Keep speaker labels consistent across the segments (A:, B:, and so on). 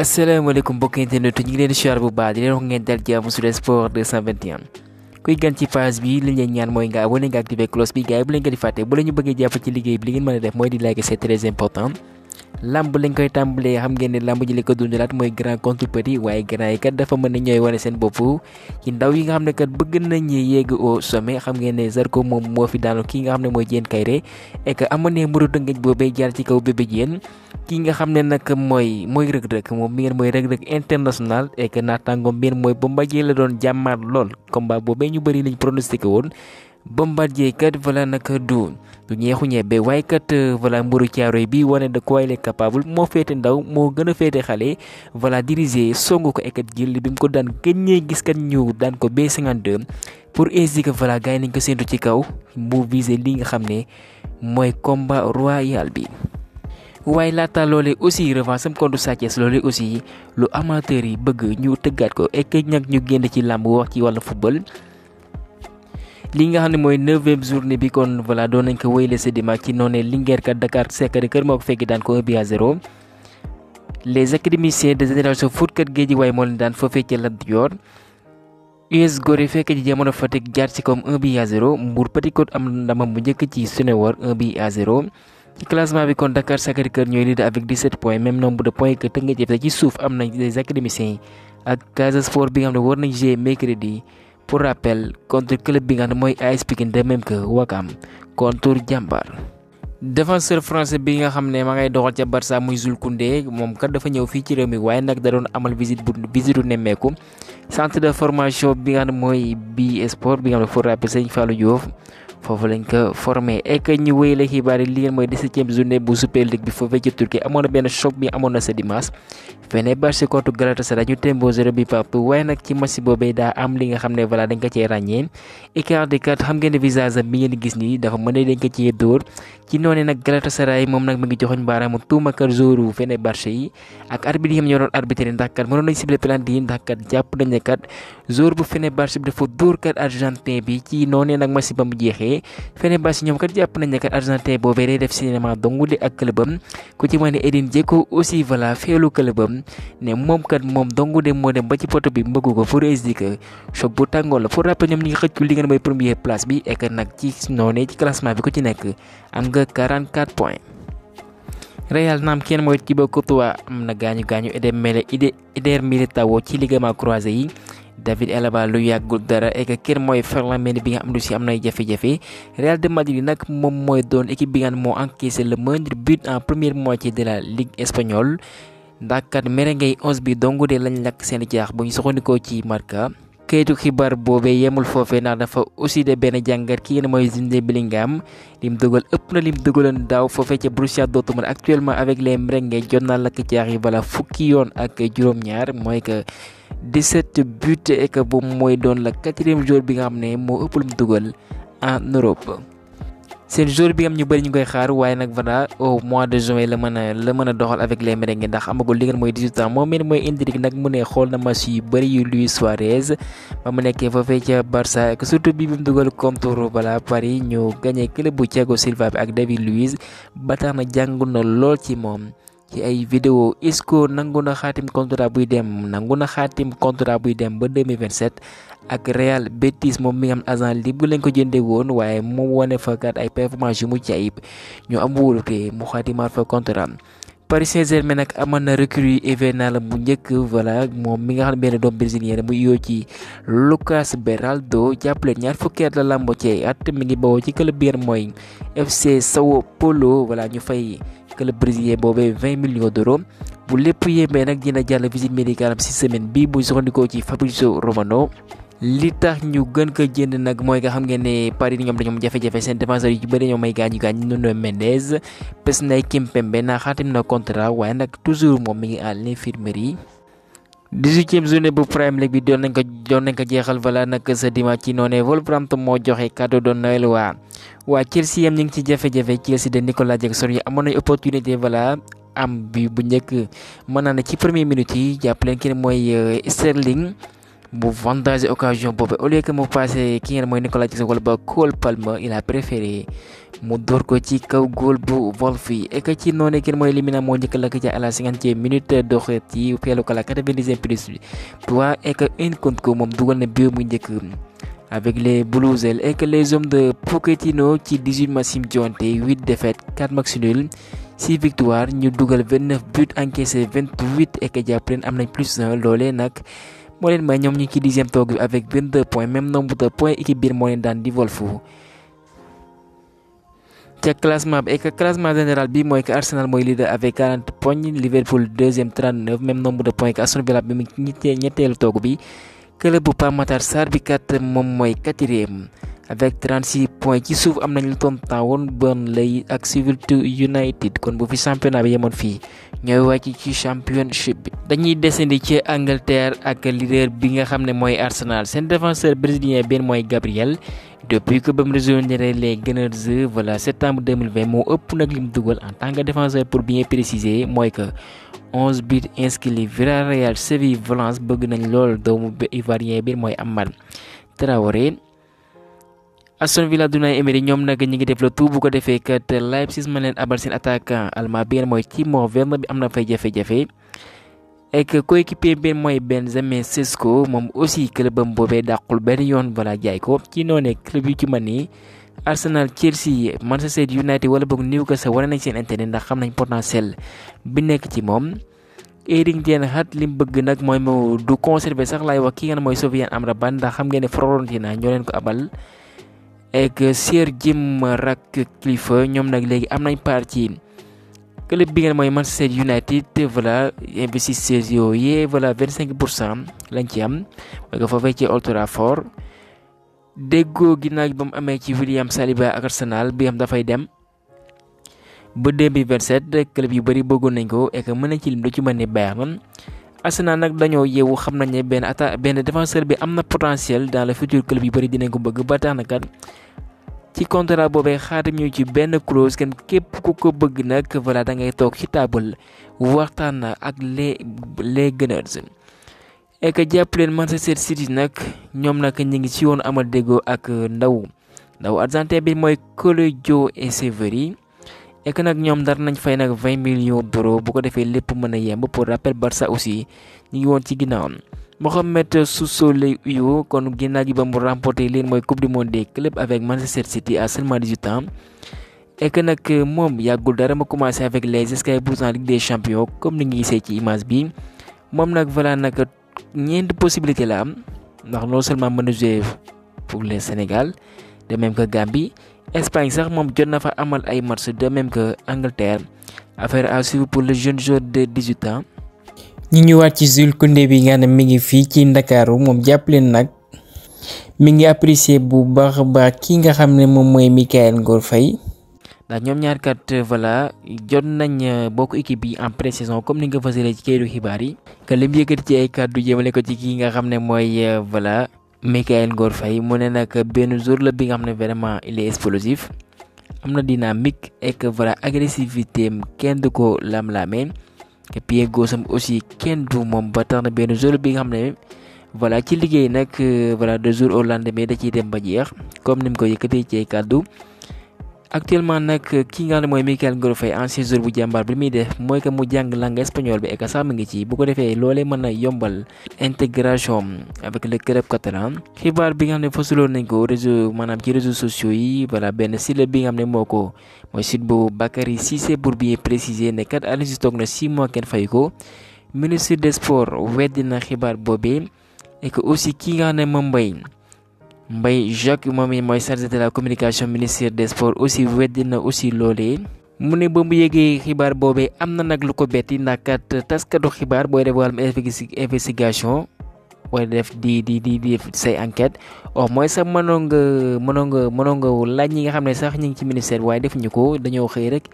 A: asalaamaaleykum mbokki internet ñu ngi leen di siyaar bu baax di leen wax ngeen dal jàmm sur sport 221 kuy gan ci page bi li leen ñaan mooy nga abonné nga activé cloche bi gars yi bu leen ko di fàtte bu la ñu bëggee jàpp ci liggéey bi li ngeen mën a def mooy di like, c'est très important. lamb lañ koy tàmbalee xam ngeen ne lamb ji li ko dundalaat mooy grand contre petit waaye grand yi kat dafa mën na ñooy wane seen bopp ci ndaw yi nga xam ne kat bëgg nañ yegg au sommet xam ngeen ne Zarko moom moo fi daanu ki nga xam ne mooy Diène Kaïré et que amoon ne mburu Tëngéej boobee jaar ci kaw bébé Diène ki nga xam ne nag mooy Reug Reug moom mi ngeen mooy Reug Reug international et que naataangoom bi mooy Bombardier la doon jàmmaar lool combat boobee ñu bëri lañ pronostiqué woon Bombardier kat voilà nag du ñeexu ñebe waaye kat voilà mburu Caaroy bi wane de quoi il est capable moo féete ndaw moo gën a féete xale voilà diriger songu ko ekat jël bi mu ko daan gëññee gis kat ñu daan ko B52 pour indiquer voilà gars yi nañ ko séntu ci kaw mu viser li nga xam ne mooy combat royal bi. waaye laata loolee aussi revanche am contre Sa Thiès loolee aussi lu amateur yi bëgg ñu tëggaat ko et que nag ñu génn ci làmb wax ci wàllu football. li nga xam ne mooy 9e journée bi kon voilà doon nañ ko wéyale ce dimanche ci noonu Linguère kat Dakar Sacré-Cœur moo ko fekki daan ko 1-0 les académiciens de Génération Foot kat Guédiawaye moo leen daan foofee ca Lat Dior US Gorée fekk ci jamono Fatick jaar ci comme 1-0 Mbour Petite Côte am ndamam bu njëkk ci Sunéor 1-0 ci classement bi kon Dakar Sacré-Cœur ñooy leader avec 17 points même nombre de points que Teungueth ci suuf am nañ les académiciens ak Casa Sport bi nga xam ne war nañ jouer mercredi. Pour rappel contre club bi nga xam ne mooy AS Pikine de même que Wakam contre Jambar. défenseur français bi nga xam ne ma ngay doxal ca Barça muy Jules Koundé moom kat dafa ñëw fii ci réew mi waaye nag da doon amal visite nemmeeku centre de formation bi nga xam ne mooy bi sport bi nga xam ne pour rappel Sëñ Fallou Diouf foofu lañ ko formé et que ñu wéyale xibaar yi li ngeen mooy 17e journée bu Super League bi foofee ci Turquie amoon na benn choc bi amoon na sa dimanche Fenerbahçe contre Galatasaray ñu tembo 0 bi partout waaye nag ci match boobee daa am li nga xam ne voilà dañ ko cee ràññee Icardi kat xam ngeen ne visage am bi ngeen gis nii dafa mën a dañ ko cee dóor ci noonu nag Galatasaray moom nag mi ngi joxoñ baaraamu tuuma kat joueur Fenerbahçe yi ak arbitre yi ñoo doon arbitré ndax kat mënoon nañ ciblé penalty yi ndax kat jàpp nañ ne kat joueur bu Fenerbahçe bi dafa dóor kat argentin bi ci noonu nag match ba mu jeexee Fenerbahçe ñoom kat jàpp nañ ne kat argentin boobee day def cinéma dongu di ak clubam ku ci mën ne Edin Dzeko aussi voilà feelu clubam ne moom kat moom dongu de moo dem ba ci poto bi mbëggu ko pour expliquer choc bu tàngoor la pour rappel ñoom ñi ngi xëccu li ngeen mooy première place bi et que nag ci noonu ci classement bi ku ci nekk am nga 44 points. Real naam kenn mooy Thibaut Courtois am na gaañu Eder Militão ci ligament croisé yi David Alaba lu yàggul dara et que kenn mooy Ferland Mendy bi nga xam ne si am nay jafe-jafe Real de Madrid nag moom mooy doon équipe bi nga xam ne moo encaissé le moindre but en première moitié de la Ligue espagnole ndax kat merengue 11 bi dongu de lañ lakk seen jaax bu ñu soxandikoo ci Marca. kayitu xibaar boobee yemul foofee ndax dafa aussi de benn jàngat ki ngeen mooy Jude Bellingham lim dugal ëpp na lim dugaloon daaw foofee ca Borussia Dortmund actuellement avec les merengues jot naa lakk jaax yi bala fukki yoon ak juróom-ñaar mooy que 17 buts et que boobu mooy doon la 4e joueur bi nga xam ne moo ëpp lu mu dugal en Europe. seen jour bi am ñu bëri ñu koy xaar waaye nag voilà au mois de juin la mën a doxal avec les merengues ndax amagul li ngeen mooy 18 ans moom mooy Endrick nag mu ne xool na match yu bëri yu Luis Suarez ba mu nekkee foofee ca Barça ak surtout bi mu dugal contre voilà Paris ñu gagné club bu Thiago Silva bi ak David Luiz ba tax na jàng na lool ci moom. ci ay vidéo Isco nangu na xaatim contrat buy dem ba 2027 ak Real Betis moom mi nga am agent libre lañ ko jëndee woon waaye mu wane fa kat ay performance yu mucc ayib ñu am wóolute mu xaatimaat fa contrat. Paris Saint-Germain nag amoon na recrue hivernale bu njëkk voilà moom mi nga xam ne benn doom brésilien mu yoo ci Lucas Beraldo jàppale ñaar fukki at la lambo ci at mi ngi bawoo ci club bi mooy FC Sao Paulo voilà ñu fay club brésilien boobee 20 millions d'euros bu lépp yéemee nag dina jàll visite médicale am 6 semaines bi bu soxandikoo ci Fabrizio Romano. li tax ñu gën ko jënd nag mooy nga xam ngeen ne Paris ñoom dañoo am jafe-jafe seen défenseur yu ci bëri ñoom may gaañu Nuno Mendes Presnel Kimpembe naa xaatim na contrat waaye nag toujours moom mi ngi à l'infirmerie. 18e journée bu Premier League bi doon nañ ko jeexal voilà nag sa dimanche ci noonu Wolverhampton moo joxe cadeau de Noël waa Chelsea yam ñu ngi ci jafe-jafe Chelsea de Nicolas Jackson yi amoon nañ opportunité voilà am bi bu njëkk mën naa ne ci première minute yi jàpp leen ki ne mooy Sterling. bu vantage occasion boobu au lieu que mu passé ki ngeen mooy Nicolas Jackson wala ba Cole Palmer il a préféré mu door ko ci kaw góol bu Wolf yi et que ci noonu kenn mooy Lemina moo njëkk lakk ci à la 50e minute doxet ci feelu ko la 90e plus 3 et que Nkunku moom dugal na but mu njëkk avec les Blues et que les hommes de Pochettino ci 18 matchs jonte 8 défaites 4 matchs nuls 6 victoires ñu dugal 29 buts encaissés 28 et que jàpp leen am nañ plus 1 loolee nag moo leen may ñoom ñu ci 10e toog bi avec 22 points même nombre de points équipe biir moo leen daan di Wolf ca classement bi et que classement général bi mooy que Arsenal mooy leader avec 40 points Liverpool deuxième 39 même nombre de points que Aston Villa bi mu ñetteelu toog bi club bu Pape Matar Sarr bi kat moom mooy 4e avec 36 points ci suuf am nañ lu tontawoon Burnley ak Sheffield United kon bu fi championnat bi yemoon fii ñooy wàcc ci championship bi. dañuy descendi ci Angleterre ak leader bi nga xam ne mooy Arsenal seen défenseur brésilien benn mooy Gabriel depuis que ba mu rejoindre les Gunners voilà septembre 2020 moo ëpp nag lim dugal en tant que défenseur pour bien préciser mooy que 11 buts inscrits Villarreal Séville Valence bëgg nañ lool doomu ivoirien bi mooy Amad Traoré. Aston Villa Unai Emery ñoom nag ñi ngi def le tout bu ko defee kat Leipzig ma leen abal seen attaquant allemand bi mooy Timo Werner bi am na fay jafe-jafe et que coéquipier bi mooy Benjamin Sesko moom aussi clubam boobee dàqul benn yoon voilà jaay ko ci noonu club yu ci mën ni Arsenal Chelsea Manchester United wala boog Newcastle wane nañ seen intérêt ndax xam nañ potentiel bi nekk ci moom. Erik ten Hag li mu bëgg nag mooy mu du conserver sax laay wax ki nga mooy Sofiane Amrabat ndax xam ngeen ne Fiorentina ñoo leen ko abal. et que Sir Jim Ratcliffe ñoom nag léegi am nañ part ci club bi ngeen mooy Manchester United voilà investisseurs yooyu voilà 25% lañ ci am mooy nga foofee ci Old Trafford déggoo ginnaaw ba mu amee ci William Saliba ak Arsenal bi am dafay dem ba 2027 club yu bëri bëggoon nañ ko et que mën nañ ci lim du ci mën ne Bayern Arsenal nag dañoo yeewu xam nañ ne benn défenseur bi am na potentiel dans le futur club yu bëri dinañ ko bëgg ba tax na kat ci contrat boobee xaatim ñu ci benn clause kenn képp ku ko bëgg nag voilà da ngay toog ci table waxtaan ak les Gunners et que jàpp leen Manchester City nag ñoom nag ñu ngi ci woon amal déggoo ak ndaw argentin bi mooy Claudio Echeverri et que nag ñoom dar nañ fay nag 20 millions d'euros bu ko defee lépp mën a yemb pour rappel Barça aussi ñu ngi woon ci ginnaawam. Mohamed Soussoulou kon ginnaaw gi ba mu remporté leen mooy coupe du monde des clubs avec Manchester City à seulement 18 ans et que nag moom yàggul dara ma commencé avec les Sky Blues en Ligue des Champions comme ni ngi gisee ci image bi moom nag voilà nag ñeenti possibilité la am ndax non seulement mën a jouer pour le Sénégal de même que Gambie Espagne sax moom jot na fa amal ay match de même que Angleterre affaire à suivre pour le jeune joueur de 18 ans. ñi ñëwaat ci Jules Koundé bi nga xam ne mi ngi fii ci Ndakaaru moom jàpp leen nag mi ngi apprécier bu baax a baax ki nga xam ne moom mooy Mikayil Ngor Faye ndax ñoom ñaar kat voilà jot nañ bokk équipe bi en pré-saison comme ni nga ko fësalee ci kayitu xibaar yi. que lim yëkkati ci ay kàddu jëmale ko ci ki nga xam ne mooy voilà Mikayil Ngor Faye mu ne nag benn jour la bi nga xam ne vraiment il est explosif am na dynamique et que voilà agressivité am kenn du ko lam-lamee. te pied gauche am aussi kenn du moom ba tax na benn jour bi nga xam ne voilà ci liggéey nag voilà de jour au lendemain da ciy dem ba jeex comme ni mu ko yëkkatee ci ay kàddu actuellement nag ki nga xam ne mooy Mikayil Ngor Faye ancien joueur bu jàmbaar bi muy def mooy que mu jàng langue espagnol bi et que sax mu ngi ci bu ko defee loolee mën a yombal intégration avec le club catalan. xibaar bi nga xam ne fasuloon nañ ko réseau maanaam ci réseaux sociaux yi voilà benn site bi nga xam ne mooy site bu Bakary Cissé pour bien préciser ne kat Aliou Cissé toog na 6 mois kenn fay ko ministre des sports weddi na xibaar boobee et que aussi ki nga xam ne moom Mbaye Jacques moom mooy chargé de la communication ministère des sports aussi weddi na aussi loolee mu ne ba mu yëgee xibaar boobee am na nag lu ko betti ndax kat taskatu xibaar booy def wàllum investigation booy def di def say enquête au moins sax mënoo nga laaj ñi nga xam ne sax ñu ngi ci ministère waaye defuñu ko dañoo xëy rek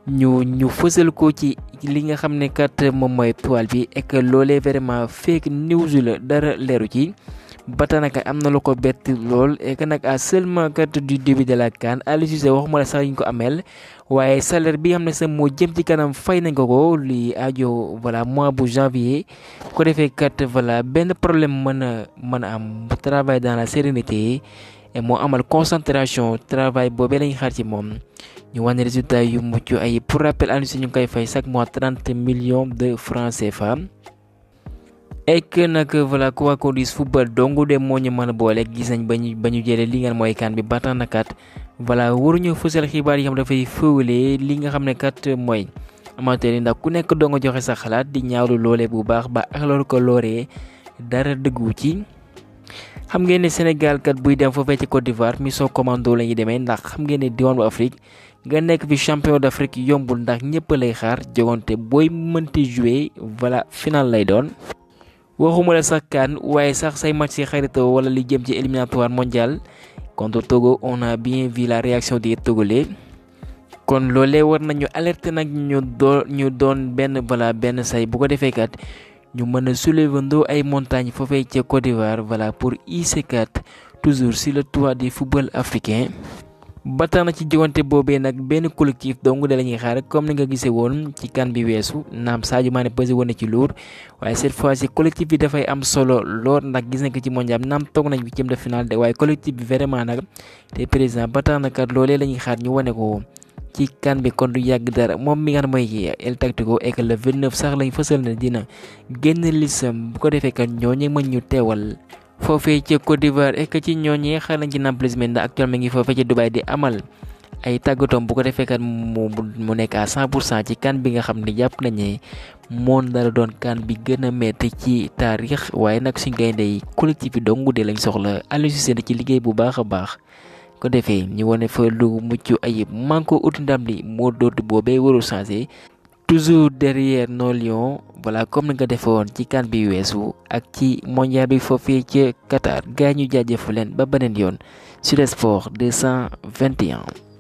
A: ñu fësal ko ci li nga xam ne kat moom mooy toile bi et que loolee vraiment fake news la dara leeru ci. ba tax nag am na lu ko bett lool et que nag à seulement kat du début de la CAN Aliou Cissé waxuma la sax ñu ko ameel waaye salaire bi xam ne sax moo jëm ci kanam fay nañ ko li aajo voilà mois bu janvier ko defee kat voilà benn problème mën a am bu travail dans la sérénité et moo amal concentration travail boobee lañu xaar ci moom ñu wane résultat yu mucc ay pour rappel Aliou Cissé ñu ngi koy fay chaque mois 30 millions de francs CFA. et que nag voilà quoi qu'on dise football dongu de moo ñu mën a boole gis nañ ba ñu jëlee li ngeen mooy kan bi ba tax na kat voilà waruñu fësal xibaar yi xam dafay fëwale li nga xam ne kat mooy amateur yi ndax ku nekk doo nga joxe sa xalaat di ñaawlu loolee bu baax ba ak loolu ko looree dara dëggu ci. xam ngeen ne Sénégal kat buy dem foofee ci Côte d'Ivoire mission commando la ñuy demee ndax xam ngeen ne diwaanu Afrique nga nekk fi champion d'Afrique yombul ndax ñëpp lay xaar jogante booy mënti jouer voilà final lay doon. waxuma la sax kan waaye sax say match ci xaritoo wala li jëm ci éliminatoire mondial contre Togo on a bien vu la réaction des Togolais. kon loolee war nañu alerter nag ñu doon benn say bu ko defee kat ñu mën a soulever ndoo ay montagnes foofee ca Côte d'Ivoire voilà pour hisser kat toujours sur le toit du football africain. ba tax na ci jogante boobee nag benn collectif dong de la ñuy xaar comme ni nga gisee woon ci kan bi weesu naam Sadio Mané pesé woon na ci lourd waaye cette fois ci collectif bi dafay am solo lool ndax gis nañ ko ci mondial naam toog nañ huitième de finale de waaye collectif bi vraiment nag te président ba tax na kat loolee la ñuy xaar ñu wane ko ci kan bi kon du yàgg dara moom mi nga xam mooy El Tactico et que le 29 sax lañ fësal na dina génn lisam bu ko defee kat ñooñu mën ñu teewal. foofee ca Côte d'Ivoire et que ci ñooñee xaar nañ ci Nampalys Mendy actuellement ngi foofee ca Dubaï di amal ay tàggatoom bu ko defee kat mu nekk à 100% ci kan bi nga xam ne jàpp nañ ne moom dara doon kan bi gën a métti ci taarix waaye nag suñ gaynde yi collectif bi dong de lañ soxla Aliou Cissé ci liggéey bu baax a baax. ko defee ñu wane fa lu mucc ayib man ko uti ndam li moo dootu boobee warul changé toujours derrière nos lions voilà comme ni nga defoon ci kan bi weesu ak ci mondial bi foofee ca Qatar gaa ñu jaajëfu leen ba beneen yoon sur Sport 221.